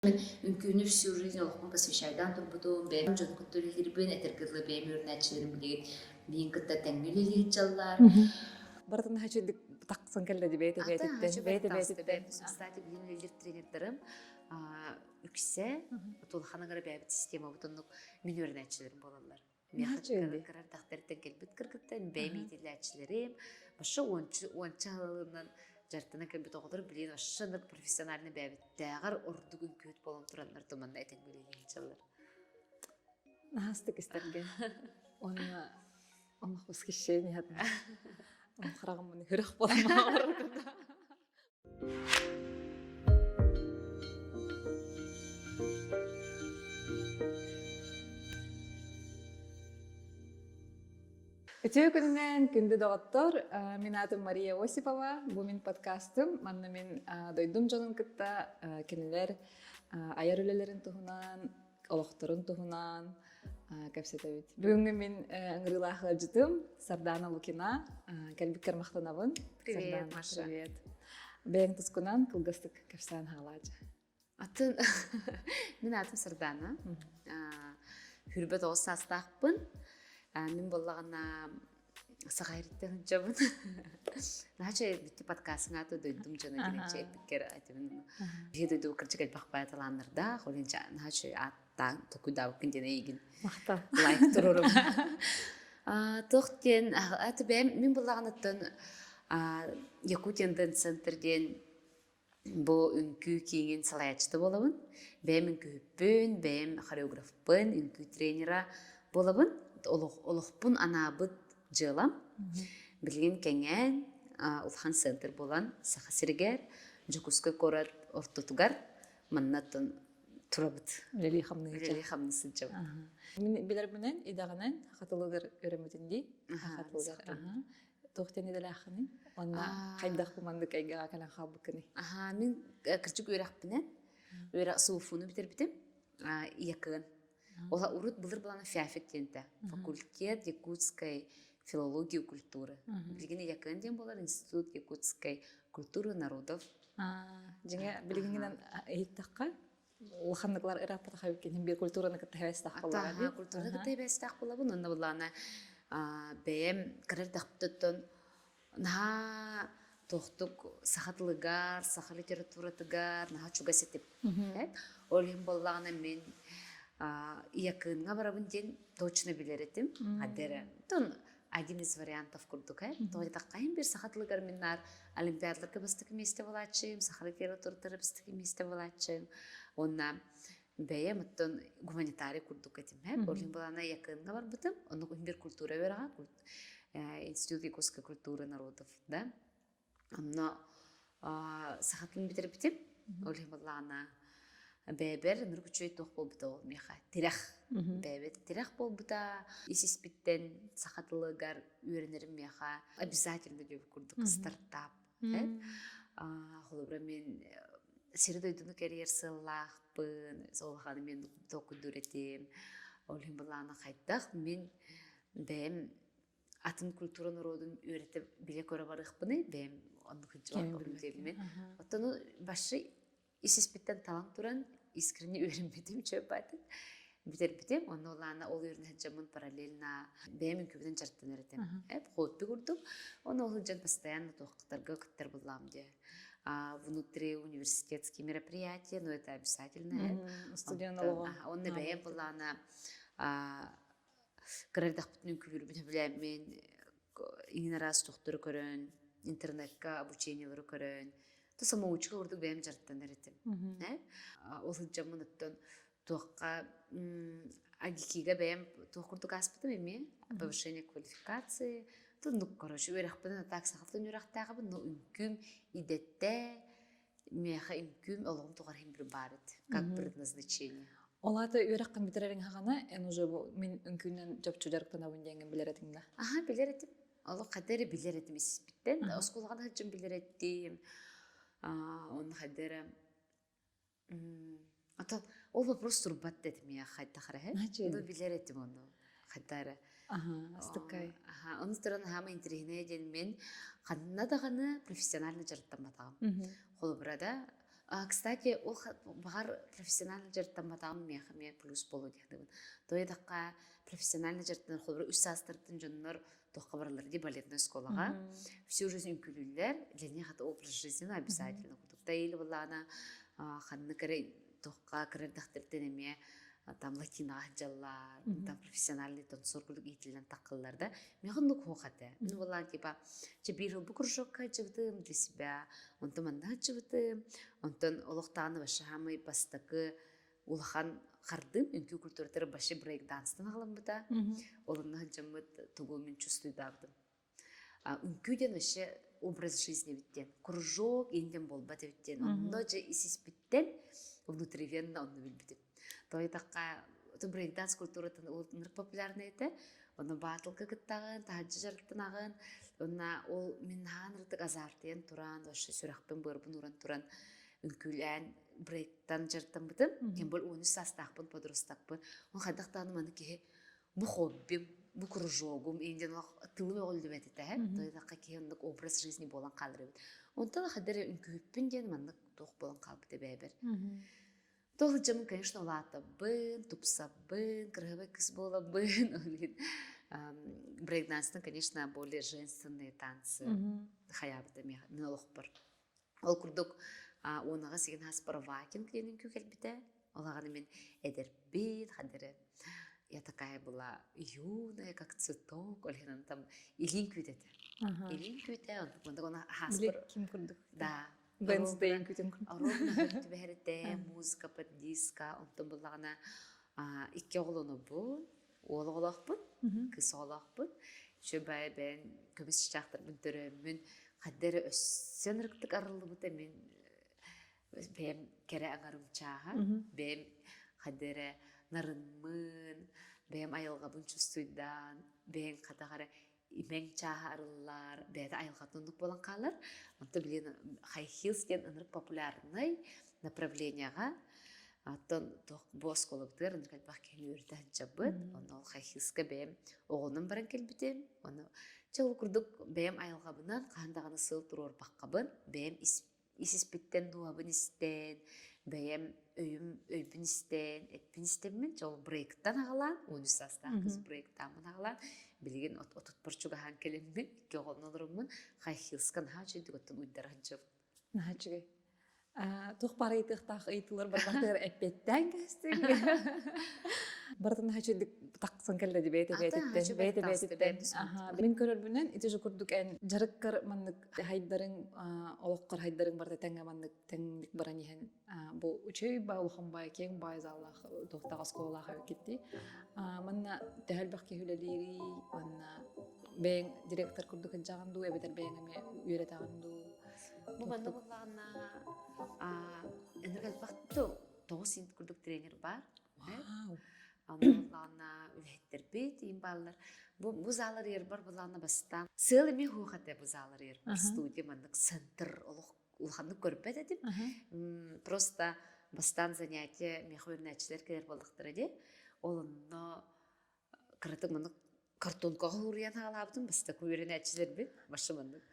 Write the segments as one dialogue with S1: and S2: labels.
S1: Мен үҥкүүнү всю жизнь олохпун посвящайдаан турбутум, бэйэм дьону кытта үлэлиирбин, этэргэ дылы бэйэм үөрэнээччилэрим билигин миин кытта тэҥҥэ үлэлиир дьаллар.
S2: Барытын хачыдык тахсан кэллэ ди бэйэтэ бэйэтиттэн, бэйэтэ бэйэтиттэн.
S1: Кстати, билигин үлэлиир тренердарым үксэ улахан аҥара бэйэбит системабыт оннук мин үөрэнээччилэрим буолаллар. Миэхэ кыра эрдэхтэриттэн кэлбит кыргыттар, бэйэм иитиллээччилэрим, баша уонча сылынан дьарыктана кэлбит оҕолор билигин вообще профессиональный бэйэбиттээҕэр ордук үҥкүүт буолан тураннар туманна этэҥ билигин сылдьаллар.
S2: Наһаастык истэргэ. Уонна олох восхищение хараҕым хүрэх буолан Үтүө күнүнэн, күндү доҕоттор! Мин аатым Мария Осипова, бу мин подкастым. Манна мин дойдум дьонун кытта кинилэр айар үлэлэрин туһунан, олохторун туһунан кэпсэтэбит. Бүгүҥҥү мин ыҥырыылаах ыалдьытым Сардана Лукина. Кэлбиккэр махтанабын.
S1: Привет, Маша.
S2: Привет. Бэйэҥ тускунан кылгастык кэпсээн хаалаачы.
S1: Атын мин аатым Сардана. Хүрбэт оҕус саастаахпын. Мин буоллаҕына Саха ириттэн сылдьабын. Наһаа бүттү подкастың ааты дойдум дьоно диэн эппиккэр этибин. Биһи дойду кырдьык элбэх баай талааннардаах, ол иһин наһаа ааттаан токуйдаабыккын диэн эйигин
S2: Махтал.
S1: Лайк турурум. Туох диэн аты бэйэм мин буллаҕыныттан Якутиан Дэнс Центр диэн бу үҥкүү кииҥин салайааччыта буолабын. Бэйэм үҥкүүһүппүн, бэйэм хореографпын, үҥкүү тренера буолабын. Олохпун анаабыт дьыалам. Билигин кэҥээн, улахан центр буолан Саха сиригэр, Дьокуускай куорат ортотугар манна турабыт.
S2: Үлэлии хамныы
S1: Үлэлии хамныы сылдьабыт.
S2: Мин билэрбинэн, идэҕинэн хатылыгар өрөмүтүн дии. Хатылыгар. Туох диэн идэлээххиний? Уонна хайдах бу маннык эйгэҕэ кэлэн хаалбыккыный?
S1: Аха, мин кырдьык үөрэхпинэн үөрэх СУФУну бүтэрбитим. Якын. Ола урут былыр былана ФЯФИК диэнтэ. Факультет якутской филологии и культуры. Билигин Якын диэн буолар Институт якутской культуры народов.
S2: Дьиҥэ билигининэн иһиттэххэ улаханныклар ырааппатах эбиккин биир культураны кытта хэбэстээх буоллаҕа
S1: культураны кытта хэбэстээх буолабын онно буллаана бэйэм кыра эрдэхпиттэн наһаа туохтук саха тылыгар саха литературатыгар наһаа чугас этим ол иһин буоллаҕына мин Якынҥа барабын диэн точно билэр этим адера один из вариантов курдук э тоҕо диэтэххэ бир саха тылыгар миннаар олимпиадаларга бастакы миэстэ буолааччым саха литературатыгар бастакы миэстэ буолааччым уонна бэйэм оттон гуманитарий курдук этим э ол иһин былаана якынга барбытым оннук бир культура үөрэҕэ институт якутской культуры народов да Онно саха тылын бүтэрбитим. Ол иһин буоллаҕына бэйэбэр ынырык үчүгэй туох буолбута ол миэхэ тирэх. Бэйэбэр тирэх буолбута. Ис-испиттэн саха тылыгар үөрэнэрим миэхэ обязательно диэбит курдук стартап. Холобура мен сири-дойдуну кэрийэр сыаллаахпын, улаханы мен толкуйдуур этим. Ол иһин былаана хайдах мин бэйэм атын культура норуодун үөрэтэ билэ-көрө барыахпыный бэйэм оннук сылдьыбаккабын Оттон башы ис-испиттэн талан туран искренне үөрэммитим чөппатын бүтэрбитим онно улаана ол үөрэнэ сылдьаммын параллельно бэйэм үҥкүүбүнэн дьарыктанар этим эп хобби курдук оны ол сылдьан постоянно туохтарга кыттар буллаам дии внутри университетские мероприятия но это обязательно
S2: студент олоҕо
S1: онно бэйэм былаана Кыра эрдэхпитинэ үҥкүүлүүрбүн сөбүлээммин, иҥин араас тохтору көрөн, интернекка обучениелары көрөн, то самоучка курдук бэйэм дьарыктанар этим. Ол сылдьаммын оттон туохха АГИКИга бэйэм туох курдук ааспытым эмиэ повышение квалификации, ну, короче, үөрэхпинэн так сахалыы үөрэхтээҕибин, но үҥкүүм идэтэ миэхэ үҥкүүм олоҕум тухары иһин бир баар эт, как предназначение.
S2: Ол аата үөрэххин бүтэрэрин хаҕана эн уже бу мин үҥкүүнэн чопчу дьарыктанабын диэҥҥин билэр этиҥ да?
S1: Аха, билэр этим. Олох хата эрэ билэр этим испиттэн. Оскуолаҕа да сылдьан билэр этим. Онно хайда эрэ Ото ол вопрос турбат да этим я хайдах эрэ. Ну билэр этим ону. Хайда эрэ.
S2: Аха, астыккай.
S1: Аха, ону туран хаама интэриэһинэй диэн мин ханна даҕаны профессионально дьарыктамматаҕым. Холобура да. Кстати, ол баҕар профессионально дьарыктамматаҕым миэхэ эмиэ плюс буолуо диэхтибин. То едахха профессионально дьарыктанар холобура үс саастартан дьоннор туохха бараллар дии балетной школаҕа. Всю жизнь үҥкүүлүүллэр. Для них это образ жизни обязательно курдук. Да или былаана ханнык эрэ туохха кырырдахтартан эмиэ там латинаҕа сылдьаллар, там профессиональный танцор курдук иитиллэн таххаллар да. Миэхэ оннук суох этэ. Ну былаан типа чэ биир бу кружокка сылдьыбытым для себя, онтон манна сылдьыбытым, онтон олохтоон вообще самый бастакы улахан хардым үҥкүү культуратыгар вообще брейк-данстан аҕаламмыта. Ол онно сылдьаммыт тугу мин чувствуйдаабытым. Үҥкүү диэн вообще образ жизни эбит диэн. Кружок инден буолбат эбит диэн. Онно дьэ ис-испиттэн внутривенно онно билбитим. Тойтахха брейк-данс культуратын ынырык популярный этэ. Онно баатылга кыттаҕын, таһырдьа дьарыктанаҕын. Онна ол мин наһаа ынырытык азартыйан туран, вообще сүрэхпин быарбын уран туран үҥкүүлээн брейктан дьарыктаммытым. Тем более 13 саастаахпын, подростокпын. Ол хайдах даҕаны маны киһи бу хоббим, бу кружогум, инден тылым өҕүллүбэт этэ. Тойдахха киһи оннук образ жизни буолан хаалар эбит. Онтон хаддар үҥкүүппүн диэн маннык туох буолан хаалбыт эбээбэр. Тол дьым, конечно, улаатабын, тупсабын, кырыһабай кыс буолабын. Брейкданстан, конечно, более женственные танцы хаябыта мин олохпор. Ол курдук уонаҕа сигин хаспар вакинг диэн үҥкүү кэлбитэ. Ол аҕаны мин эдэрбин, хадары я такая была юная, как цветок, ол иһин там илиин күүтэтэ. Илиин күүтэ, онтук оны хаспар...
S2: Ким курдук.
S1: Да.
S2: Wednesday күтүн курдук.
S1: Оруобуна түбэһэритэ, музыка под диско, онтон буллаҕына икки оҕолонобун, уол оҕолоохпун, кыыс оҕолоохпун. Үчүгэй бэйэн көмүс чычаахтарбын төрөөммүн, ханна эрэ өссө ынырыктык арыллыбыта мин бэйэм кэрэ аҥарым чааһа, бэйэм ханна эрэ нарынмын, бэйэм айылҕабын чувствуйдаан, бэйэҥ хатах эрэ имэҥ чааһа арыллар, бэйэтэ айылҕатын оннук буолан хаалар. Онто билин high heels диэн ынырык популярнай направлениеҕа оттон туох бу оскуолабытыгар ынырык элбэх киһини үөрэтэ сылдьабыт. Онно ол high heelsка бэйэм оҕонон баран кэлбитим. Ону чэ ол курдук бэйэм айылҕабынан хаһан даҕаны сыл туруорбаккабын, бэйэм ис ис-испиттэн дууһабын истэн, бэйэм өйүм өйбүн истэн, эппин истэммин, дьол брейктан аҕалаан, 13 саастаах кыз брейктааммын аҕалаан, билигин отутпар чугаһаан кэлэммин, икки оҕонно олороммун, хай-хилска наһаа үчүгэй оттон уйдара сылдьабын.
S2: Наһаа үчүгэй. Туох баар ыйытыахтаах ыйытыылар барбахтыгар эппиэттээн кэстиҥ. Барытын наһаа үчүгэйдик тахсан кэллэ ди бэйэтэ бэйэтиттэн бэйэтэ бэйэтиттэн. Мин көрөрбүнэн ити же курдук эн дьарыккар маннык хайдарыҥ олоххор хайдарыҥ барыта тэҥҥэ маннык тэҥник баран иһэн бу үчүгэй бай улахан бай киэҥ бай заллаах туохтаах оскуолалаах эбиккит манна төһө элбэх киһи үлэлиирий уонна бэйэҥ директор курдук сылдьаҕын дуу эбэтэр бэйэҥ эмиэ үөрэтэҕин дуу
S1: Бу манна буоллаҕына ынырык элбэх тоҕус курдук тренер баар. Онно үлэһиттэрбит иин бааллар. Бу, бу заалар ербар булаана бастаан. Сыал эмиэ хуох этэ бу заалар ербар. Студия маннык центр олох улаханнык көрбөт этим. Просто бастаан занятие миэхэ үөрэнээччилэр кэлэр буоллахтара дии. Ол онно кыратык маннык картонкаҕа уруйан хаалаабытым бастакы үөрэнээччилэрбин башы маннык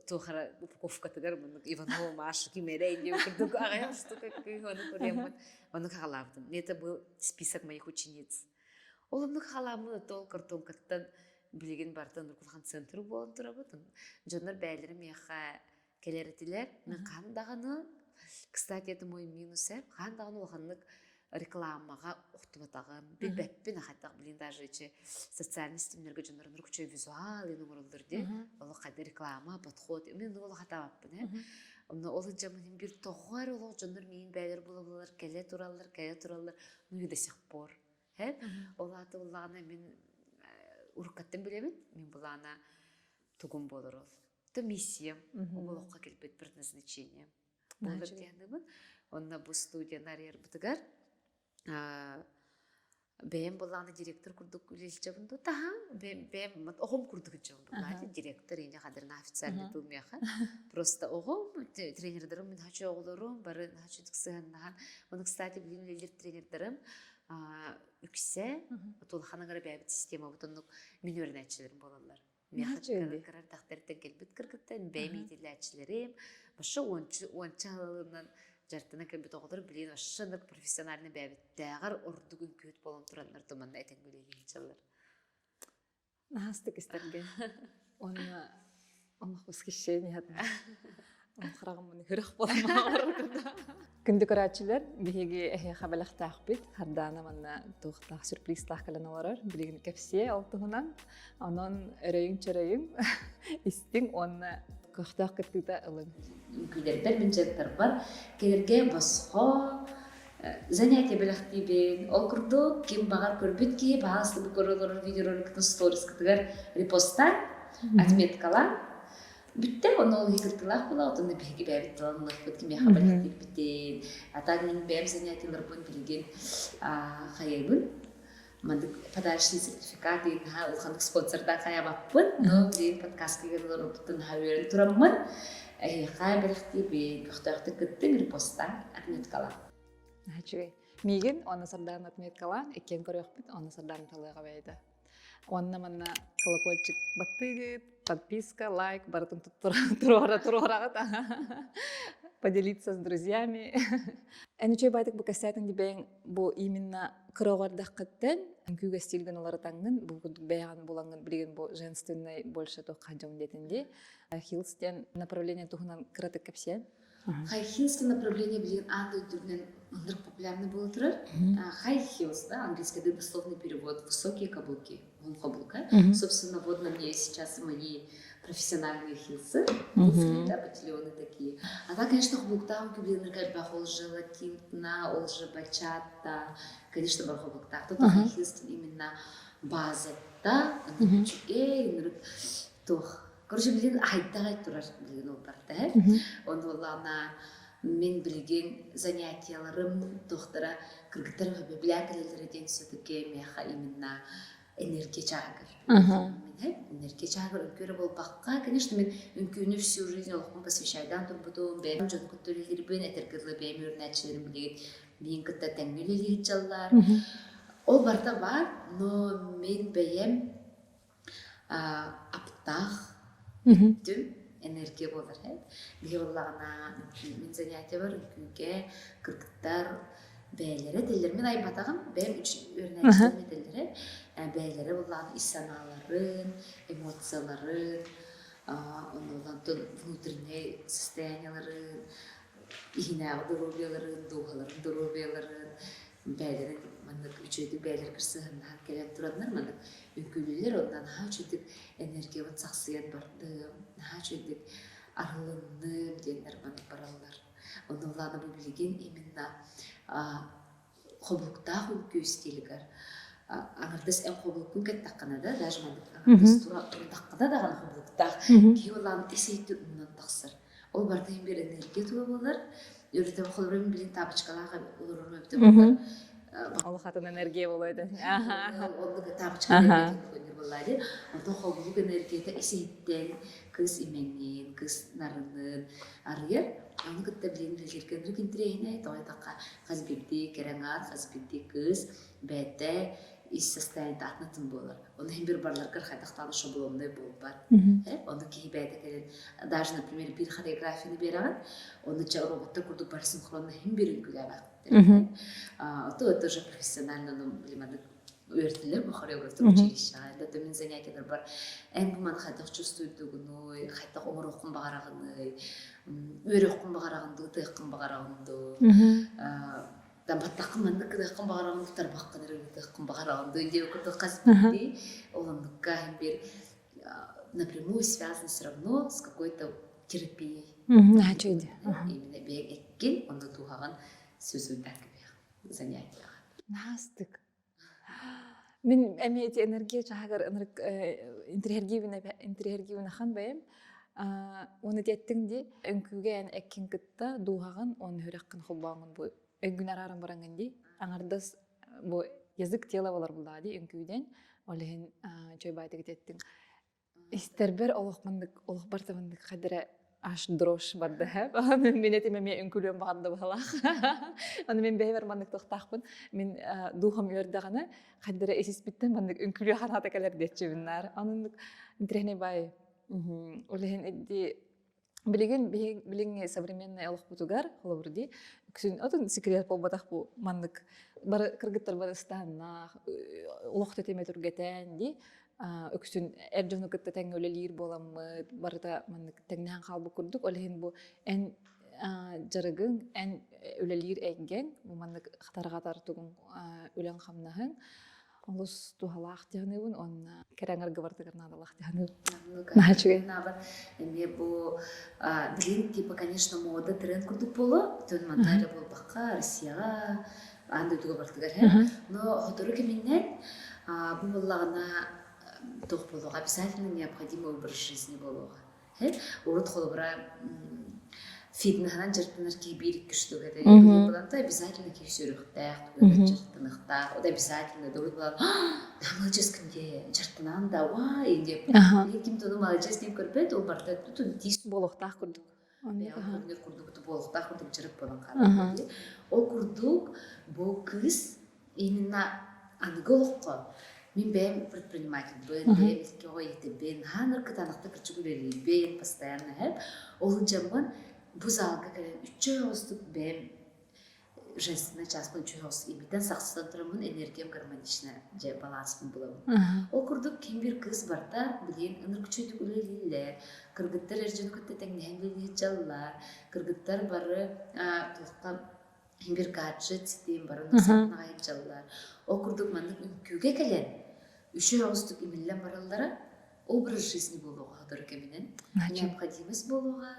S1: туохара упаковкатыгар маннык Иванова Маша кимэрэй диэн курдук аҕыйах штука кыыс ону көрүөммүн оннук хаалаабытым. Это был список моих учениц. Ол оннук хаалааммын ол картонкаттан билигин барытын улахан центр буолан турабыт. Дьоннор бэйэлэрэ миэхэ кэлэр этилэр. Мен хаһан даҕаны, кстати, это мой минус э, хаһан даҕаны улаханнык рекламаҕа охтубатаҕым, билбэппин ахаттах, блин, даже эти социальный ситимнэргэ дьоннорун рукчой визуал ин оҥороллор дии. Олох хайда реклама, подход, мен олох хатаабаппын э. Онно ол дьамын бир тоҕо эрэ олох дьоннор миин бээлэр була-булалар кэлэ тураллар, кэлэ тураллар, ну и до сих пор. Э? Ол ааты буллаҕына мин уруккаттан билэбин, мин булаана тугум буолар ол. Это миссиям, олоххо кэлбит предназначением. Буолар диэнибин. Онно бу студияны арыйарбытыгар бэйэм буллаҕына директор курдук үлэлдьэбин дуу таһа бэйэм оҕом курдук илдьэбин буллаҕа директор ине хадырна официальный тыл миэхэ просто оҕом тренердарым мин хочу оҕолорум бары хочу сыһаннаһан оны кстати билин үлэлиир тренердарым үксэ улахан аҥара бэйэбит системабыт оннук мин үөрэнээччилэрим буолаллар. Миэхэ
S2: Наһаа
S1: кыра эрдэхтэриттэн кэлбит кыргыттар, бэйэм иитиллээччилэрим, вообще уонча сылынан дьарыктана кэлбит оҕолор билигин вообще ынырык профессиональный бэйэбиттээҕэр ордук үҥкүүт буолан тураннар туманна этэҥҥэ үлэлии сылдьаллар.
S2: Наһаастык истэргэ. Уонна олох восхищение хараҕым үрэх буолан Күндү көрөөччүлэр, биһиги эһиэхэ бэлэхтээхпит. Хардаана манна туохтаах сюрпризтаах кэлэн олорор. Билигин кэпсиэ ол туһунан. Онон өрөйүҥ-чөрөйүҥ, истиҥ уонна көхтөөх кыттыыта ылыҥ.
S1: Үҥкүүлэрбэр, мин дьарыктарбар кэлэргэ босхо занятие бэлэхтиибин. Ол курдук, ким баҕар көрбүт киһи, баҕас бу көрө олорор видеороликкытын сторискытыгар репостаан, отметкалаан, бүттэ, онно ол иһи кыттыылаах буолаҕыт, онно биһиги бэйэбит талан ылыахпыт, кимиэхэ бэлэхтиирбитин. А так мин бэйэм занятиеларбын билигин хайыыбын. Маннык подарочный сертификат диэн наһаа улаханнык спонсордаан хайаабаппын, но билигин подкастка олорорбуттан наһаа үөрэн тураммын, эһиэхэ бэлэхтиибин, көхтөөхтүк кыттыҥ, репостаан, отметкалаан.
S2: Үчүгэй. Миигин уонна Сардаана отметкалаан, иккиэн көрүөхпүт, уонна Сардаана талыаҕа бэйэтэ. Уонна манна колокольчик баттыыгыт, подписка, лайк барытын туруора туруораҕыт. Поделиться с друзьями. Эн үчүгэй байтык бу кэсээтин дибэйиҥ бу именно кыра оҕо эрдэххиттэн үҥкүүгэ стилгин уларытаҥҥын бу курдук бэйэҕин булаҥҥын билигин бу женственный больше туохха дьон диэтин дии. Хилс диэн направление туһунан кыратык кэпсиэн.
S1: High heels направление билигин аан дойду үрдүнэн ынырык популярный буола турар. High heels, да, английский дословный перевод высокие каблуки, вон каблука. Собственно, вот на мне сейчас мои профессиональные хилсы, да, ботильоны такие. А так, конечно, хобуктаах үҥкүүлэнэргэ элбэх ол же латинна, ол же бачата, конечно, бар хобуктаах. Тут high heels именно базата, ынырык үчүгэй, ынырык туох Короче, билигин айдаҕай турар билигин ол барда. Онно буоллаҕына мин билигин занятияларым туохтара кыргыттар бэбилээн кэлэллэрэ диэн все-таки миэхэ именно энергия чаагыр. Энергия чаагыр үҥкүү эрэ буолбакка, конечно, мин үҥкүүнү всю жизнь олохпун посвящайдаан турбутум, бэйэм дьону кытта үлэлиирбин, этэргэ дылы бэйэм үөрэнээччилэрим билигин миин кытта тэҥҥэ үлэлиир дьаллар. Ол барыта баар, но мин бэйэм аптаах өттүм энергия буолар ээ. Биһи буоллаҕына мин занятиебар үҥкүүгэ кыргыттар бэйэлэрэ этэллэр. Мин айбатаҕым, бэйэм үөрэнээччилэрим этэллэрэ. Бэйэлэрэ буоллаҕына ис санааларын, эмоцияларын, оннуолантан внутренней состояниеларын, иһинээҕи доруобуйаларын, дууһаларын доруобуйаларын бэйэлэрин маннык үчүгэйдик бэйэлэригэр сыһыаннаһан кэлэн тураннар маннык үҥкүүлүүллэр уонна наһаа үчүгэйдик энергиябын сахсыйан бардым, наһаа үчүгэйдик арылынным диэннэр маннык бараллар. Онно Влада бу билигин именно хобуктаах үҥкүү стилигэр аҥардас эн хобулуккун кэттэххинэ да, даже маннык аҥардас турдаххына даҕаны хобулуктаах киһи улаан ис иһиттэн умнан тахсар. Ол барыта иһин биир энергия тула буолар. Өрүтэ холобура мин билин таапочкалаах олорорум эбитэ буоллар.
S2: Олох атын энергия буолуо этэ.
S1: Оннук таапочка энергиятын буоллаа дии. Онтон холбук энергията ис-иһиттэн кыыс имэҥин, кыыс нарынын арыйар. Ону кытта билин үлэлииргэ ынырык интэриэһинэй. Тоҕо диэтэххэ, хас биирдии кэрэ аҥаар, хас биирдии кыыс бэйэтэ ис состояниета атын-атын буолар. Ону иһин бир барларгар хайдах даҕаны шаблоннай буолбат. Ону киһи бэйэтэ кэлэн, даже, например, биир хореографияны биэрэҕин, ону чэ роботтар курдук бары синхронно иһин биир үҥкүүлээбэхтэр. То это уже профессионально, ну, маннык үөрэтиллэр бу хореографтар училищеҕа. Это мин занятиеларбар эн бу маны хайдах чувствуйдугунуй, хайдах оҥоруоххун баҕараҕыный, үөрүөххүн баҕараҕын дуу, ытыаххын баҕараҕын дуу, да баттаххын маннык гыныаххын баҕараҕын тарбаххын эрэ ыытыаххын баҕараҕын дуу диэн курдук хас биирдии олоннукка иһин биир напрямую связан все равно с какой-то терапией. Именно бэйэҥ эккин, онно дууһаҕын сүсүйдаан кэбиһэх занятияҕа.
S2: Наастык. Мин эмиэ ити энергия чаһыгар ынырык интриһэргиибин ахан бэйэм. Уонна ити эттиҥ дии, үҥкүүгэ эн эккин кытта дууһаҕын уонна сүрэххин холбооҥҥун бу өйгүн арааран бараҥҥын дии. Аҥардас бу язык тела болар буллаҕа дии үҥкүүдэн. Ол иһин үчүгэй баайтык ити эттиҥ. Истэрбэр олох маннык олох барыта маннык хадара. аж дрожь барда һэ. Мин этим эмиэ үҥкүлүөм баҕарда быһалаах. Аны мин бэйэбэр маннык тохтаахпын. Мин духом үөрдэҕинэ хайдара исиспиттэн маннык үҥкүлүө хараата кэлэр диэччибин наар. Оннук интириэһинэй баай. Ол иһин ди билигин билиҥҥи современный олохпутугар холобур дии үксүн отун секрет буолбатах бу маннык бары кыргыттар бары ыстааннаах олох тэтимэ түргэтээн дии үксүн эр дьону кытта тэҥҥэ үлэлиир буоламмыт барыта маннык тэҥнэһэн хаалбыт курдук ол иһин бу эн дьарыгыҥ эн үлэлиир эйгэҥ бу маннык хатарҕатар тугуҥ үлэҥ хамнаһыҥ олус туһалаах дьаһаныыбын уонна кэрэ аҥарга барытыгар наадалаах дьаһаныыбын. Наһаа үчүгэй.
S1: Эмиэ бу билин типа, конечно, мода тренд курдук буолуо. Бүтүн манна эрэ буолбакка, Россияҕа, аан дойдуга барытыгар һэ. Но сотору кэминэн бу буоллаҕына туох буолуоҕа обязательно необходимый образ жизни буолуоҕа. Урут холобура фитнеһынан дьарыктанар киһи биир икки штука этэ. Буланта обязательно киһи сүрүхтээх, тугу дьарыктаныахтаах. Это обязательно. Урут булан да маладьыаскын дии, дьарыктанаан да, уай диэп. Ким да ону маладьыас диэн көрбөт, ол барыта тутун тиис
S2: буолуохтаах курдук.
S1: Оннук курдук буолуохтаах курдук дьарык буолан хаалар. Ол курдук бу кыыс Именно аныгы олоххо мин бэйэм предпринимательбын, бэйэм икки оҕо иитэбин, хааныр кытаанахта кырдьык үлэлиибин, постоянно эһэм. Ол дьаммын бу залга кэлэн үччэ оҕустук бэйэм женственный чааспын үчүгэй оҕус имитэн сахсытан тураммын энергиям гармонично дьэ баланспын булабын. Ол курдук ким биир кыыс барда билигин ынырык үчүгэйдик үлэлииллэр, кыргыттар эр дьону кытта тэҥнэһэн үлэлии сылдьаллар, кыргыттар бары туохха биир гаджет ситиим бары сатанаҕа дьаллар. Ол курдук маннык үҥкүүгэ кэлэн үчүгэй оҕустук имиллэн бараллара образ жизни буолуоҕа сотору кэминэн необходимость буолуоҕа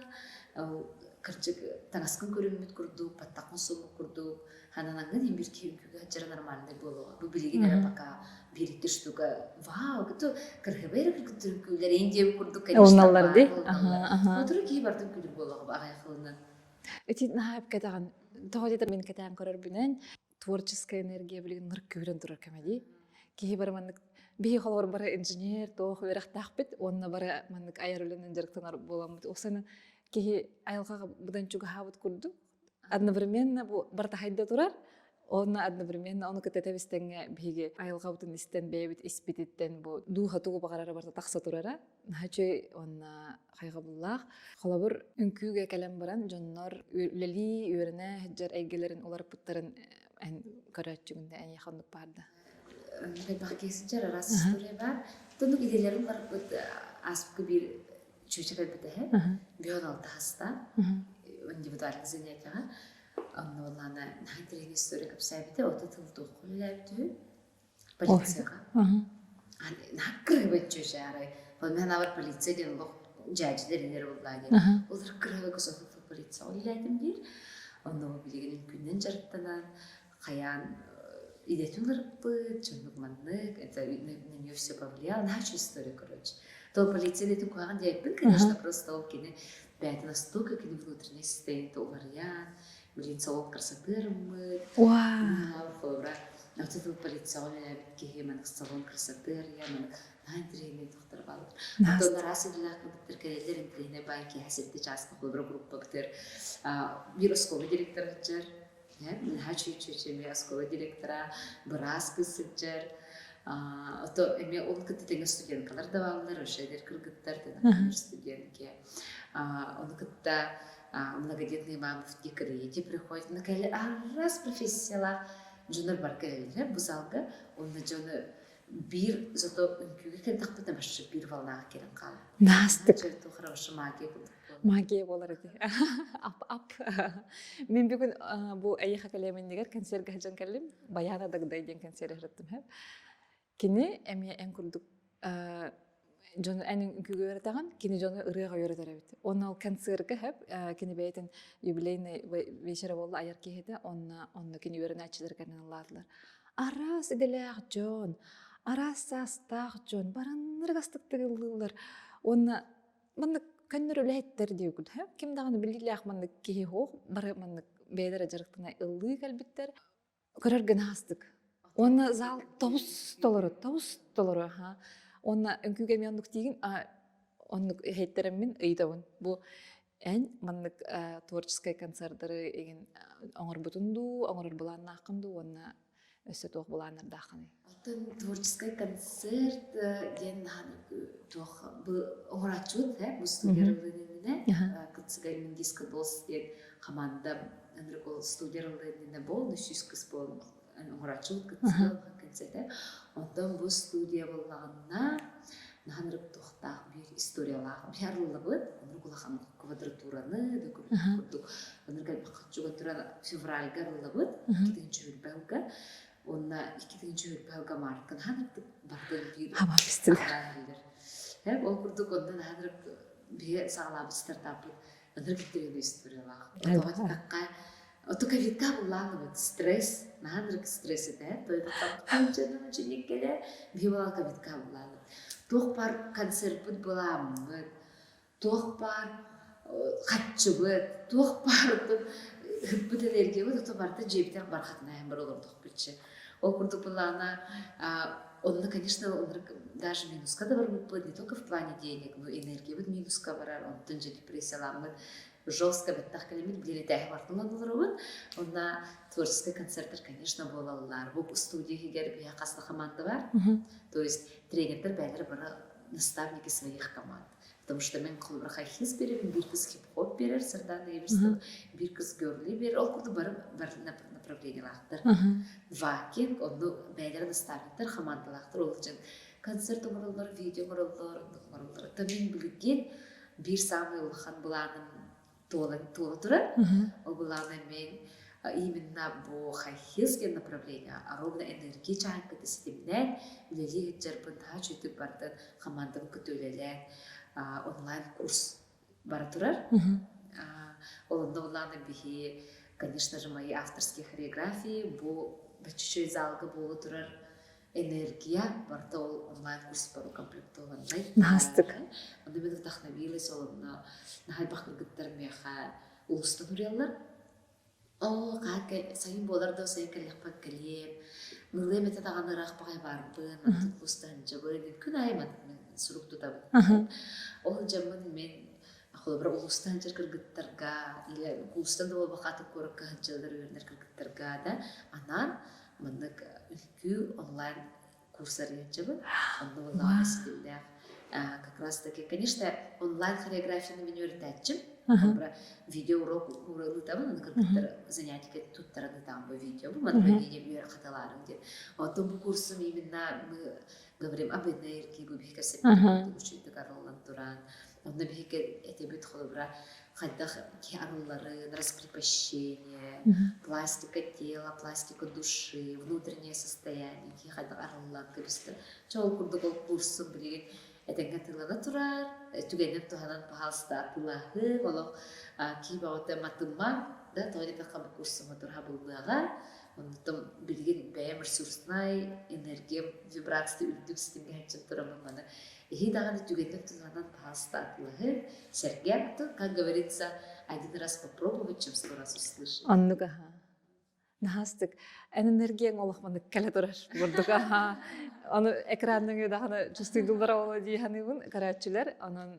S1: кырдьык таҥаскын көрүммүт курдук баттаххын суммут курдук хананаҥҥын иһин биир киһи үҥкүүгэ сылдьара нормальный буолуоҕа бу билигин эрэ пока биир икки штука вау то кыргыбай эрэ кыргыттар үҥкүүлэр эйин диэбит курдук конечно
S2: дии
S1: сотору киһи барытын үҥкүүлүүр буолуоҕа аҕыйах сылынан
S2: Ити наһаа кэтэҕин тоҕо диэтэр мин кэтээн көрөрбүнэн творческая энергия билигин ныр күүрэн турар кэмэ дии. Киһи бары маннык биһи холобур бары инженер туох үөрэхтээхпит уонна бары маннык айар үлэнэн дьарыктанар буоламмыт. Оксана киһи айылҕаҕа быдан чугаһаабыт курдук одновременно бу барыта хайда турар Онно одновременно ону кытта тэбистэҥҥэ биһиги айылҕабытын истэн бэйэбит испититтэн бу дууһа тугу баҕарара барыта тахса турара. Наһаа үчүгэй уонна хайҕабыллаах. Холобур, үҥкүүгэ кэлэн баран дьоннор үлэлии, үөрэнэ сылдьар эйгэлэрин уларыппыттарын эн көрөөччүгүн да эйиэхэ оннук баар да?
S1: Элбэх киһи сылдьар, араас история баар. Оннук идэлэрин уларыппыт ааспыкка биир чүөчэ кэлбит эһэ. Бүөн алта хаста индивидуальный занятиеҕа Онно буоллаҕына наһаа интэриэһинэй история кэпсээбитэ, ото тыл туохха үлэлээбит үһү? Полицияҕа. Наһаа кырыһыбай чүөчэ арай. Ол мен анаабар полиция диэн олох дьээдьилэр инэр буоллаа диэн. Ол кырыһыбай косоһу полицияҕа үлэлээтим диир. Онно билигин үҥкүүнэн дьарыктанан, хайаан идэтин ырыппыт, дьоннук маннык, это на нее все повлияло. Наһаа үчүгэй история, короче. То полиция идэтин куһаҕан диэппин, конечно, просто ол кини бэйэтин настолько кини внутреннее состояние уларыйан, билин салон красоты арыммыт. Холобура, отутул полицияҕа үлэлээбит киһи маннык салон красоты арыйан, маннык наһаа интэриэһинэй тохтор бааллар. Оттон араас идэлээх кыргыттар кэлэллэр интэриэһинэй баай киэһэ сэттэ чааска холобура группабытыгар биир оскуола директора сылдьар, наһаа үчүгэй эмиэ оскуола директора, быраас кыыс сылдьар, ото эмиэ ол кытта тэҥэ студенткалар да бааллар, вообще эдэр кыргыттар, например, студентки. Ону кытта многодетные мамы в декрете приходят, ну кэлэ араас профессиялаах дьоннор бар кэлэллэр бу залга, онно дьону биир зато үҥкүүгэ кэлдэхпитинэ вообще биир волнаҕа кэлэн хаалар.
S2: Наастык.
S1: Хорошо магия курдук.
S2: Магия буолар ити. Ап ап. Мин бүгүн бу эйиэхэ кэлиэминнигэр концерга сылдьан кэллим. Баяна Дагдай диэн концерт ыһырыттым. Кини эмиэ эн курдук дьону эн үҥкүүгэ үөрэтэҕин, кини дьону ырыаҕа үөрэтэр эбит. Уонна ол концерка хэп кини бэйэтин юбилейный вечера буолла айар киһитэ, онно онно кини үөрэнээччилэр кэлэн ыллаатылар. Араас идэлээх дьон, араас саастаах дьон бараннарык астыктык ыллыыллар. Уонна маннык көннөрү үлэһиттэр диэбит ким даҕаны билиилээх маннык киһи суох, бары маннык бэйэлэрэ дьарыктана ыллыы кэлбиттэр. Көрөр гына астык. Уонна зал тобус толору, тобус толору аха. Уонна үҥкүүгэ эмиэ оннук тиигин, оннук иһэйтэрэммин ыйытабын. Бу. Эн маннык творческай концердары игин оҥорбутун дуу, оҥорор былааннааххын дуу уонна өссө туох былааннардааххыный?
S1: Оттон творческай концерт диэн туох оҥорооччубут э бу студия ыллыын иннинэ Кыцыгай Миндиско Долс диэн хамаанда ынырык ол студия ыллыын иннинэ бол 300 кыс буолан оҥорооччубут кыцыга концерте онтон бу студия буоллаҕына наһаа туохтаах биир историялаах биһи арыллыбыт ынырык улахан квадратураны да курдук ынырык элбэх чуган туран февральга арыллыбыт 2-нчи сылга уонна 2-нчи сылга мартка наһаа бардын биир ол курдук онно наһаа биһи саҕалаабыт стартаппыт ынырык интэриэһинэй историялаах. Тоҕо диэтэххэ, Ото ковидка буллааныбыт стресс, наһаа ынырык стресс этэ. Тойдуккале биһи буолан ковидка буллааныбыт. Туох баар концертпыт былааммыт, туох баар хаччыбыт, туох баар ыппыт энергиябыт ото барыта дьиэбитигэр бархатынан бар олордохпутча. Ол курдук былаана онно, конечно, даже минуска да барбыппыт, не только в плане денег, но энергиябыт минуска барар, онтон дьэ депрессияламмыт, жестко бэттэх кэлиммит билиэтээһи бартылан олоробут. Онно творческий концерттар, конечно, буолаллар. Бу студия иһигэр биһиэхэ хас да команда бар. То есть тренердэр бэйэлэрэ бары наставники своих команд. Потому что мен холобура хай-хилс беребин, биир кыз хип-хоп берер, Сардана Еверстова, биир кыз girly берер. Ол курдук бары бары направлениялаахтар. Вакинг, онну бэйэлэрэ наставниктар, командалаахтар. Ол дьон концерт оҥороллор, видео оҥороллор, оннук оҥороллор. Это мин билигин биир самый улахан былааным туола, туола турар. Ол былааны мен именно бу хай-хилс диэн направление ровно энергия чааһын ситимнээн үлэлии сылдьарбын наһаа үчүгдүк бардын хамаандабын кытта үлэлээн онлайн курс бара турар. Ол онно былааны биһи, конечно же, мои авторские хореографии бу бачча залга буола турар энергия барыта ол онлайн курс укомплектованный.
S2: Наһаастык.
S1: Онно мен вдохновилась, ол онно наһаа элбэх кыргыттар миэхэ улуустан уруйаллар. Оо, хаһан сайын буолар да сайын кэллэхпэр кэлиэм. Ылыам этэ даҕаны ыраах баҕайы баарбын, мантан улуустан дьабын, күн аайы мантан сурук тутабын. Ол дьаммын мен холобура улуустан сылдьар кыргыттарга или улуустан да буолбакка атын куоракка сылдьаллар үөрэнэр кыргыттарга да анаан маннык үҥкүү онлайн курс арыйаччыбын. Онно буоллаҕына ситимнээх как раз таки, конечно, онлайн хореографияны мен үөрэтээччим. Холобура, видео урок ыытабын, аны кыргыттар занятие туттаран ыытаҕым бу видео. Бу манна видео үөрэх хатылаарым диэн. Оттон бу курсум именно мы говорим об энергии, бу биһиги кэпсэппит учуйдук арыллан туран. Онно биһиги этибит холобура хайдах киһи арылларын, раскрепощение, пластика тела, пластика души, внутреннее состояние киһи хайдах арыллан кэбистэр. Чэ ол курдук ол курсум билигин этэҥҥэ тыллана турар, түгэнинэн туһанан пожалуйста атыылаһыҥ, олох киһи бөҕөтө матыма, да, тоҕо диэтэххэ бу курсума тураха буллаҕа. Онтон билигин бэйэм ресурснай энергиям вибрацията үрдүк ситимҥэ сылдьан тураммын маны Иһи даҕаны түгэнинэн туһанан пожалуйста атыылаһы, сэргээн, как говорится, один раз попробовать, чем сто раз услышать.
S2: Оннук аха. Наһаастык. Эн энергияң олох маннык кэлэ турар бурдук аха. Аны экранныҥы даҕаны чувствуйдуллара ола дии саныыбын көрөөччүлэр. Онон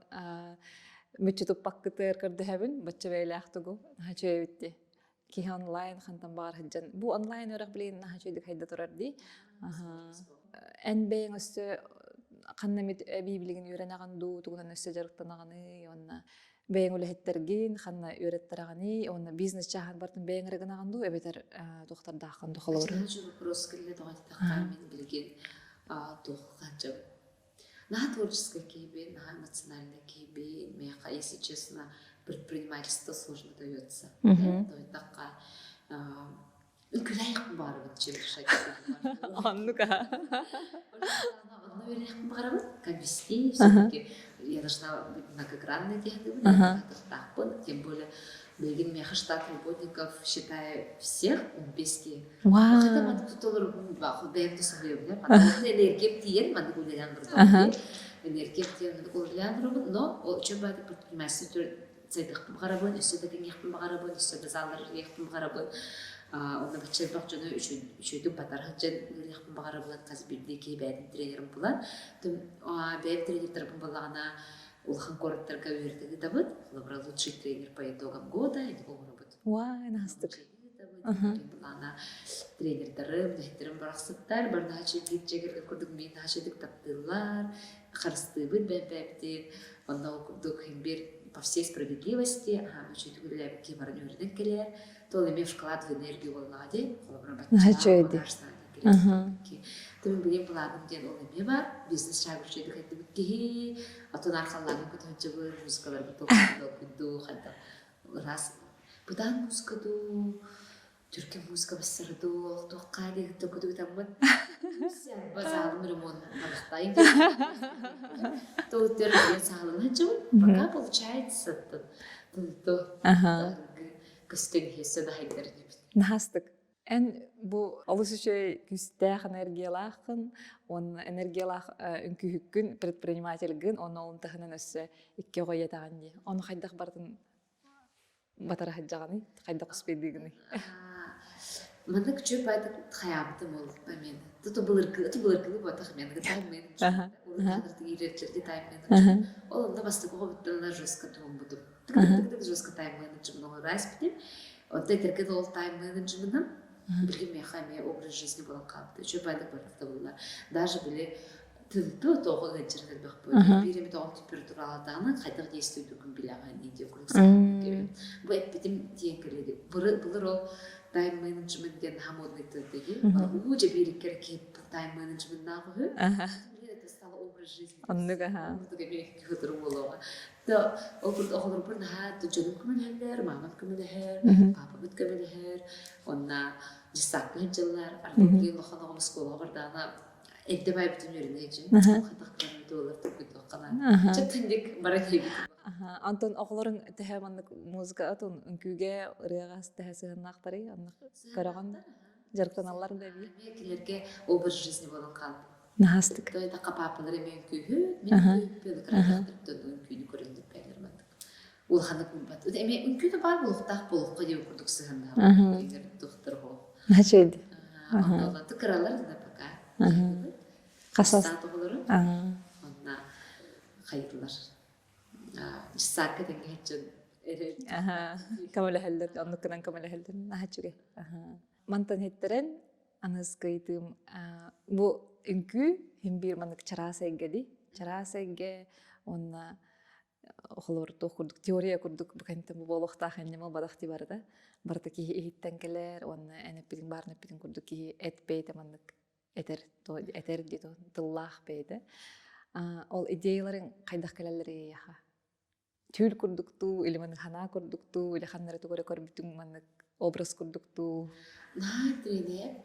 S2: мүччү туппаккытыгар көрдөһөбүн. Бачча бэйэлээх тугу наһаа үчүгэй дии. Киһи онлайн хантан баҕар сылдьан бу онлайн үөрэх билигин наһаа үчүгэйдик хайда турар дии. Эн бэйэҥ өссө ханна эмит эбии билигин үөрэнэҕин дуу, тугунан өссө дьарыктанаҕыный уонна бэйэҥ үлэһиттэргин ханна үөрэттэрэҕиний уонна бизнес чааһын бартын бэйэҥ эрэ гынаҕын дуу эбэтэр туохтардааххын дуу холобур
S1: вопрос кэллэ тоҕо диэтэххэ мин билигин туох хааччабын Наһаа творческай киһибин, наһаа эмоциональнай киһибин. Миэхэ, если честно, предпринимательство сложно дается. Тойтахха үҥкүүлээйэхпин баҕарабын чем решать
S2: Оннук аа.
S1: Онно үөрэниэхпин баҕарабын, как вести все-таки я должна быть многогранной диэхтибин, тахтаахпын, тем более билигин миэхэ штат работников, считаю всех узбекские. Хотя маннык туталар бэйэм да соһуйабын, энергиям тиийэн маннык үлэлээн турдум. Энергиям тиийэн маннык үлэлээн турабын, но очень баады предпринимательство сайдыахпын баҕарабын, өссө да кэҥиэхпин баҕарабын, өссө да заллар ириэхпин баҕарабын. Онно бачча элбэх дьону үчүгэйдик батара сылдьан үлэлиэхпин баҕарабын, хас биирдии киһи бэйэтин тренерин булан. Бэйэм тренердэрбин буллаҕына. Улахан куораттарга үөрэтэ ыытабыт. Холобура, лучший тренер по итогам года ити оҥоробут.
S2: Уай, наастык.
S1: Былаана тренердарым, үлэһиттэрим барахсаттар, барнаачы биир дьиэгэргэ курдук миин наачыдык таптыыллар, харыстыыбыт бэйбэбитин, онно ол курдук биир по всей справедливости, аһаама үчүгэй үлэлээбит киһи баран үөрэнэн кэлэр, то ол эмиэ вклад в энергию буоллаҕа дии, холобура бачча Тым билим былааным диэн ол эмиэ бар, бизнес чаагы үчүгэйдик хайдыбыт киһи, отон архаллааҥҥа көтөһүнчэбыр, музыкаларбыт толкуйдуу, хайдах ыраас бытаан музыка дуу, түргэн музыка бассара дуу, туохха диэки көтүгүтаммыт базаалым ремонт барахтайын Тоҕуттар диэн саалана дьон пока получается то көстөн иһиэссе да хайдар диэбит.
S2: Наһастык. Эн бу олус үчүгэй күүстээх энергиялааххын уонна энергиялаах үҥкүүһүккүн, предпринимательгын, уонна ол таһынан өссө икки оҕо ийэтэҕин дии. Ону хайдах барытын батара сылдьаҕыный? Хайдах успейдыыгыный?
S1: Маннык үчүгэй баайдык хайаабытым ол мен. Туту былыргы, ту былыргылыы буотах мен тайм менеджер тайм менеджер. Ол онно бастакы оҕобуттан жестко туһуммутум. Тык-тык жестко тайм менеджерин оҥорбутум. Онто этэргэ ол тайм менеджерынан билигин миэхэ эмиэ образ жизни буолан хаалбыта. Үчүгэй баайдык барыта табыллар. Даже били тылды тоҕо ыалдьарын элбэх буолар. Биир эмит оҕом температуралаатаҕына хайдах действуйдугун билэҕин диэн курдук санаабыт. Бу эппитим диэн кэлиэди. Былыр ол тайм-менеджмент диэн наһаа модный тыл дии. Уу дьэ биириккэр киһи тайм-менеджментнаах үһү. Это стало образ жизни.
S2: Оннук аха.
S1: Курдук эмиэ кыһытыр буолуоҕа. То ол курдук оҕолорбор наһаа дьонум көмөлөһөллөр, маамам көмөлөһөр, папабыт көмөлөһөр. Онна дьыссаакка сылдьаллар. Аргыый улахан оҕом оскуолаҕа бардаҕына Эрдэ баайбытын үөрэнээччи. Хатах кыраммыт тургутуоххана. Чаттынник бара киһибит.
S2: Антон оҕолорун төһө маннык музыка отун үҥкүүгэ ырыаҕа төһө сыһыннаахтарый? Оннук көрөҕүн дьарыктаналлар да эбии?
S1: Эмиэ кинилэргэ образ жизни буолан хаалбыт.
S2: Наһаастык.
S1: То это папалар эмиэ үҥкүүһүт, мин үҥкүүһүппүн кыратахтарыттан үҥкүүнү көрөн бээлэр маннык. Улаханнык булбат. Эмиэ үҥкүү да баар буолуохтаах буолуохха диэн курдук сыһыннаах. Тухтар оһо.
S2: Начейди.
S1: Онно кыралар да пока.
S2: Хасас.
S1: оҕолору. Онна хайдылар. Дьыссаакка тэҥҥэ дьон
S2: Көмөлөһөллөр, оннуккунан көмөлөһөллөр. Наһаа үчүгэй. Мантан иһиттэрэн аныгыскыйтыым бу үҥкүү хин биир маннык чараас эйгэ дии. Чараас эйгэ уонна холобур туох курдук теория курдук бу кэнниттэн бу буолуохтаах инньэ бадах дии барыта барыта киһи иһиттэн кэлэр уонна эн эппитиҥ баарын эппитиҥ курдук киһи эт бэйэтэ маннык этэр этэр дии тыллаах бэйэтэ ол идеяларыҥ хайдах кэлэллэрий эйиэхэ түүл курдуктуу или маннык санаа курдуктуу или ханна эрэ тугу эрэ көрбүтүҥ маннык образ курдуктуу
S1: Наһаа тренер.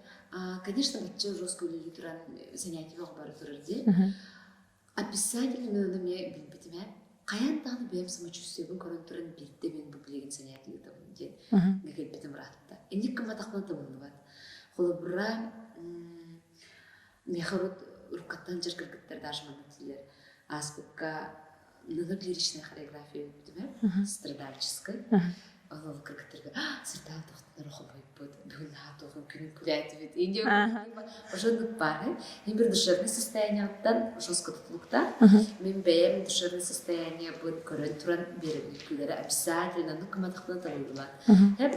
S1: Конечно, бачча жестко үлэлии туран занятиеҕа бара турар дии. Обязательно ону эмиэ билбитим ээ. Хайаан даҕаны бэйэм самочувствиебын көрөн туран биирдэ мин бу билигин занятие ыытабын диэн кэлбитим ыраатта. Инник гымматахпына табыллыбат. Холобура, миэхэ урут уруккаттан дьар кыргыттар даже маннык дииллэр. Ааспыкка ныныр лиричная хореография бүппүтүм ээ, страдальческай. Ол кыргыттарга сырдаал тохтонор хомойбут, бүгүн наһаа туохун күнүн күлээтибит. Индия ошоннук баар. Мин бір душевный состояниеттан жестко тутулуктаах. Мин бэйэм душевный состояниебын көрөн туран биэрэбин күлэрэ обязательно, ну кыматахпына табыллыбат.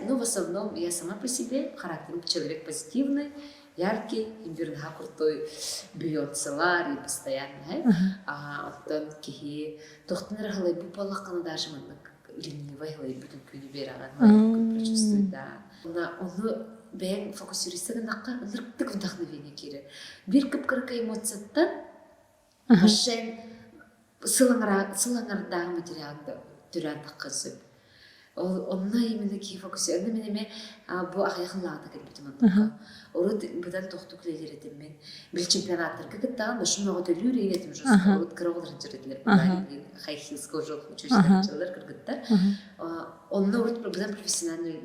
S1: Ну, в основном я сама по себе, характерым человек позитивный, яркий, имбирнаха крутой бьется и постоянно. А оттон киһи тохтон эрэ халайбыт буоллаххына даже маннык ленивай халайбытын күнү биэрэҕин прочувствуй да. Ону бэйэҥ фокусируйса гыннахха ынырыктык вдохновение киирэр. Биир кып-кыракый эмоцияттан Машен сыл аҥардааҕы материалга төрөөн таххан сөп. Ол онно именно киһи фокусе. Онно мин эмиэ бу аҕыйах ыллаҕына кэлбитим оннукка. Урут быдан тохтук үлэлиир этим мин. Били чемпионаттарга кыттаҕын башым мөҕөтөлүүр иһин этим уже урут кыра оҕолор сылдьар этилэр. Хайхилска уже училищелар кыргыттар. Онно урут быдан профессиональный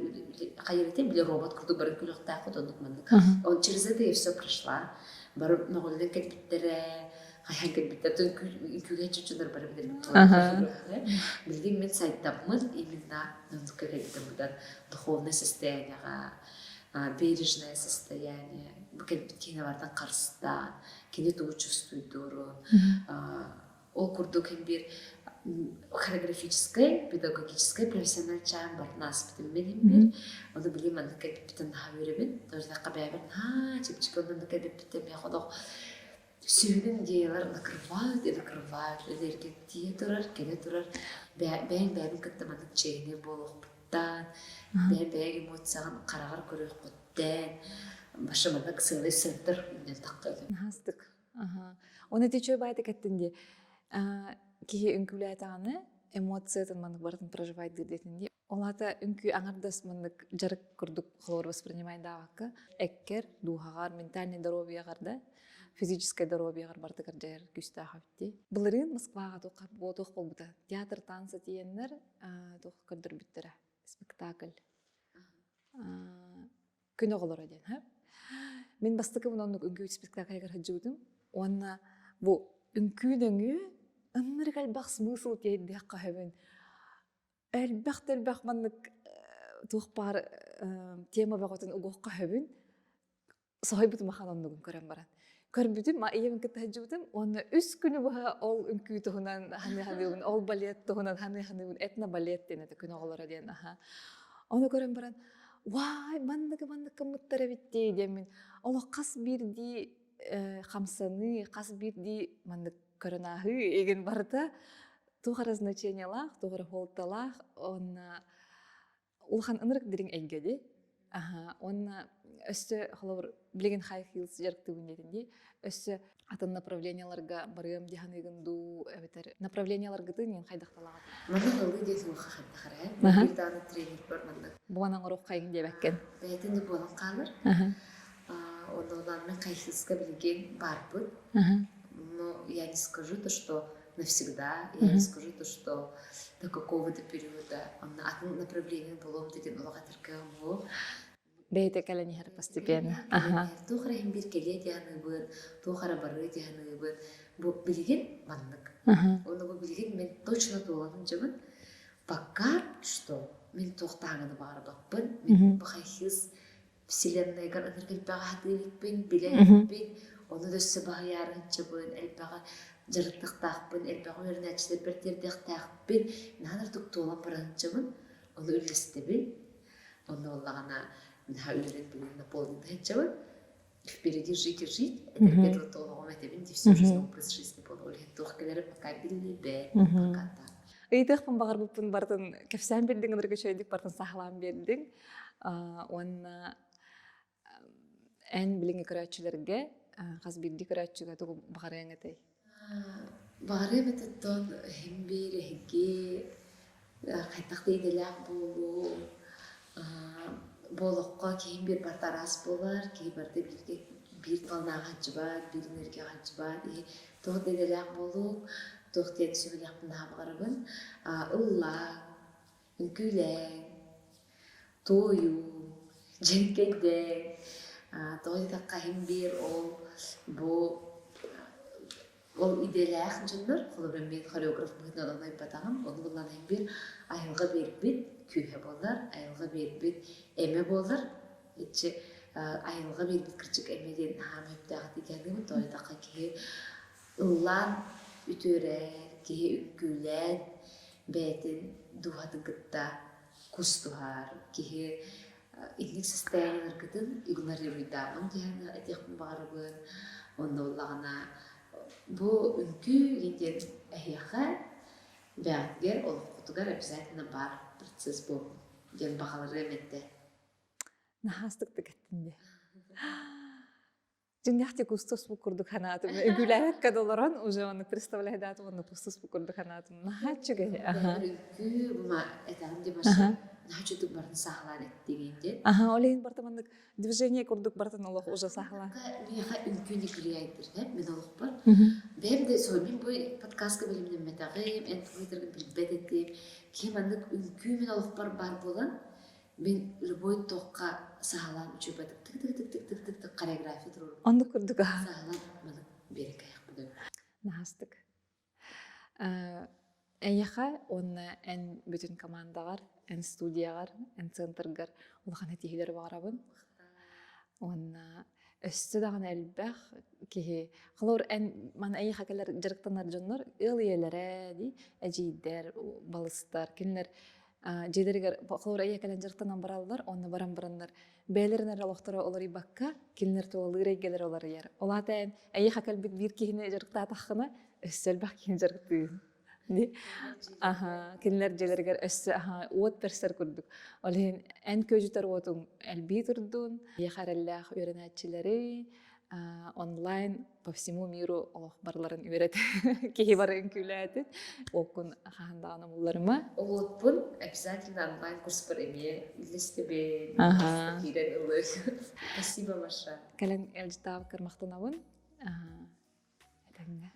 S1: хайыр этим, били робот курдук бары күлүөхтээххит оннук маннык. Он через это я все прошла. Бары мөҕүллэн кэлбиттэрэ, хайаан кэлбиттэр үҥкүүгэ чучунар бары билэрбит билигин мин сайдаммын именно оннукка кэлбитим быдан духовное состояниеҕа бережное состояние бу кэлбит киһини барытын харыстаан кини тугу чувствуйдуурун ол курдук им биир. Хореографическай, педагогическай, профессионал чаан барын ааспытым мен бир. Ону билим маннык кэлбиппитин наһаа үөрэбин. Тоже бэйэбэр наһаа чэпчэки оннук кэлбиппиттэн миэхэ олох сүһүнүн идеялар накрывают и накрывают. Энергия тиийэ турар, кэлэ турар. Бэйэҥ бэйэбин кытта маннык чэйинэй буолуохпуттан, бэйэм бэйэҥ эмоцияҕын хараҕар көрүөххүттэн, баша маннык сыалай центр үүнэн тахха.
S2: Наһаастык. Оны ити үчүгэй баайдык эттин дии. Киһи үҥкүүлээтэҕинэ эмоциятын маннык барытын проживайдыыр диэтин дии. Ол аата үҥкүү аҥардас маннык дьарык курдук холобур воспринимайдаабакка эккэр, дууһаҕар, ментальный здоровьеҕар да, физическэй здоровьеҕар барытыгар дьайар күүстээх эбит дии. Былырыын Москваҕа туох буолбута? Театр танца тиийэннэр туох көрдөрбүттэрэ? Спектакль. Күн оҕолоро диэн һэ. Мин бастакыбын оннук үҥкүү спектакльгар сылдьыбытым уонна бу үҥкүү нөҥүө ыннырык элбэх смысл тиэрдиэххэ сөбүн элбэх да элбэх маннык туох баар тема бөҕөтүн угуохха сөбүн соһуйбутум ахан оннугун көрөн баран көрбүтүм ийэбин кытта сылдьыбытым уонна үс күнү быһа ол үҥкүү туһунан ханыы-ханыыбын ол балет туһунан ханыы-ханыыбын этно-балет диэн этэ күн оҕолоро диэн аха ону көрөн баран уай манныгы маннык гыммыттар эбит дии диэммин олох хас биирдии хамсаныы хас биирдии маннык көрөн ааһыы игин барыта туох эрэ значениелаах туох эрэ суолталаах уонна улахан ынырык дириҥ эйгэ дии. Аха, уонна өссө холобур билигин high heels дьарыктыыбын диэтин дии. Өссө атын направленияларга барыам дии саныыгын дуу эбэтэр направленияларгытын иэн хайдахталаҕат?
S1: Манна ылыы диэн суоха хайдах эрэ. Биир даҕаны тренер бар маннык.
S2: Буолан оҥоруоххайыҥ диэбэккин.
S1: Бэйэтин да буолан хаалар. Онон мен high heelsка билигин барбыт. Но я не скажу то, что навсегда. Я не скажу то, что до какого-то периода онно атын направление булуом деген олох этэркэҕим буолуох.
S2: Бэйэтэ кэлэн иһэр постепенно.
S1: Туох эрэ иһин биир кэлиэ диэханыыбын, туох эрэ барыа диэханыыбын. Бу билигин маннык. Ону бу билигин мен точно туолан дьыбын. Пока что мин туох таһаҥаны баҕарбаппын. Мин бу хайхыз вселеннайгар ынырык элбэҕи сатыы иликпин, билэ иликпин, ону да өссө баһыйаары сылдьабын, элбэҕи дьарыктыахтаахпын, элбэҕи үөрэнээччилэрбэр тиэрдиэхтээхпин, наһаа ынырык туолан бара сылдьабын, ону үллэстэбин. Онно буоллаҕына наһаа үөрэн бүгүн наполнена сылдьабын. Впереди жить и жить, этэргэ дылы олоҕум этэбин дии всю жизнь образ жизни буолар. Ол иһин туох кэлэрэ пока биллибэт, пока так.
S2: Ыйытыахпын баҕарбыппын барытын кэпсээн биэрдиҥ, ынырык үчүгэйдик барытын саҕалаан биэрдиҥ. Уонна эн билиҥҥи көрөөччүлэргэ хас биирдии көрөөччүгэ тугу баҕарыаҥ этэй?
S1: Баҕарыам этиттэн иһин биир эһиги хайдах да идэлээх буолуу бу олоххо киһи биир барыта араас буолар, киһи барыта бииргэ биир волнаҕа сылдьыбат, биир энергияҕа сылдьыбат. Туох да идэлээх буолуу, туох диэн сүбэлиэхпин наһаа баҕарабын. Ыллаа, үҥкүүлээҥ, туойуу, дьэҥкэйдээҥ, тоҕо диэтэххэ иһин биир ол бу ол идэлээх дьоннор, холобура мин хореограф быһыытынан ону айбатаҕым, ону булан иһин биир айылҕа биэрбит күүһэ буолар, айылҕа биэрбит эмэ буолар. Иччи айылҕа биэрбит кырдьык эмэ диэн аһаам сөптөөх этигэниҥ, тоҕо диэтэххэ киһи ыллаан үтүөрэр, киһи үҥкүүлээн бэйэтин дууһатын кытта кустуһар, киһи инник состояниеларгытын игнорируйдаамаҥ диэн этиэхпин баҕарабын. Онно буоллаҕына бу үҥкүү диэн эһиэхэ бэйэҕитигэр олоххутугар обязательно баар процесс буоллун диэн баҕаларыам этэ.
S2: Наһаастыктык эттин дии. Дьиҥнээхтик устуспут курдук санаатым. Үгүлээбэккэ да олорон уже ону представляйдаатым уонна устуспут курдук санаатым. Наһаа үчүгэй. Аха.
S1: Үҥкүү ма этэҕин дии Маша. Наһаа үчүгэй барын саҕалаан эттиҥин диэн.
S2: Аха, ол иһин барыта маннык движение курдук барытын олох уже саҕалаан.
S1: Миэхэ үҥкүү не влияет мин олохпор. Бэйэм да мин бу подкастка билимнэммэтэҕим, эн тугу этэргин билбэт этим. Киһи маннык үҥкүү мин олохпор баар буолан Мин любой туохха саһалаан үчүгэйдик тык-тык-тык-тык-тык-тык хореография туруорбут.
S2: Оннук курдук
S1: Саһалаан маннык биэрэкэйэхпин.
S2: Наһаастык. Эйиэхэ уонна эн бүтүн командаҕар, эн студияҕар, эн центргар улахан этиһиилэри баҕарабын. Уонна өссө даҕаны элбэх киһи Киһи холобур эн маны эйиэхэ кэлэр дьарыктанар дьоннор ыал ийэлэрэ дии эдьиийдэр, балыстар кинилэр дьиэлэригэр холобур эйиэхэ кэлэн дьарыктанан бараллар уонна баран бараннар бэйэлэрин эрэ олохторо уларыйбакка кинилэр тулалыыр эйгэлэрэ уларыйар. Ол аата эн эйиэхэ кэлбит биир киһини дьарыктаатаххына өссө элбэх киһини дьарыктыыгын. Аха, кинилэр дьиэлэригэр өссө аха, уот бэрсэр курдук. Ол иһин эн күөдьүтэр уотуҥ элбии турдун, эйиэхэ эрэллээх үөрэнээччилэри онлайн по всему миру олох барыларын үөрэт киһи бары үҥкүүлээтин уоккун хаһан даҕаны умулларыма.
S1: Уотпун обязательно онлайн курспар эмиэ үллэстэбин, киирэн ылыр. Спасибо, Маша.
S2: Кэлэн ыалдьыттаабыккар махтанабын. Этэҥҥэ.